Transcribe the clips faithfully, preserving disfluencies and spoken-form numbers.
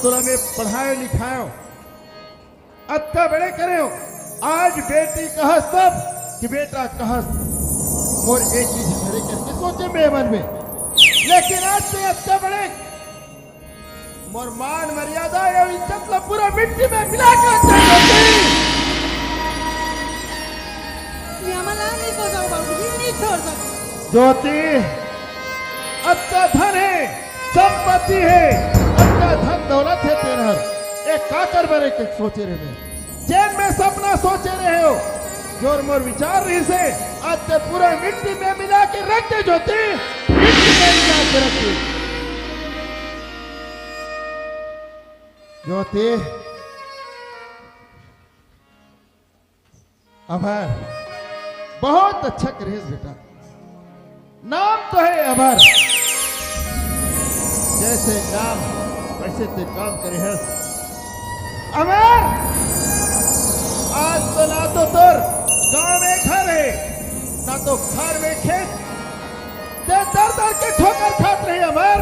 तोला मैं पढ़ायो लिखायो, अतका बड़े करेंव, आज बेटी कहस तब कि बेटा कहस, मोर एक ही हरे करके सोचे मैं मन में। लेकिन आज ते अतका बड़े, मोर मान मर्यादा अउ इज्जत ला पूरा मिट्टी में मिला के रख दे ज्योति। मैं हमला नहीं को जाओ बाबूजी, नहीं छोड़ सकता। ज्योति, अतका धन हे, संपत्ति हे, अतका धन दौलत हे तेरहर, ए का कर बरे के सोचे रहे मैं? जेन मैं सपना सोचे रहे हो, जोर मोर विचार रहिसे, आज ते पूरा मिट्टी में मिला के रख दे ज्योति, मिट्टी में मिला के रख दे। ज्योति, अमर, बहुत अच्छा करेस बेटा। नाम तो हे अमर, जैसे नाम वैसे ते काम करेस। अमर, आज तो ना तो तोर गांव में घर हे, ना तो घर में खेत, ते दर दर के ठोकर खात रहे अमर।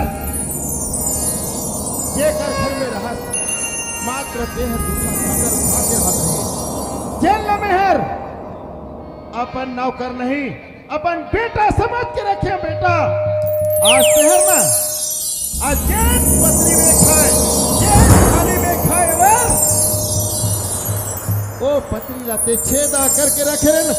जेकर घर में रहस, मात्र तेह दूसरा सागर खाते रहत रहे। जेन ल मेहर अपन नौकर नहीं, अपन बेटा समझ के रखे बेटा। आज तेहर ना, आज जेन पतरी में खाए, जेन थाली में खाए अमर, ओ पतरी ला ते छेदा करके रखे रहे ना।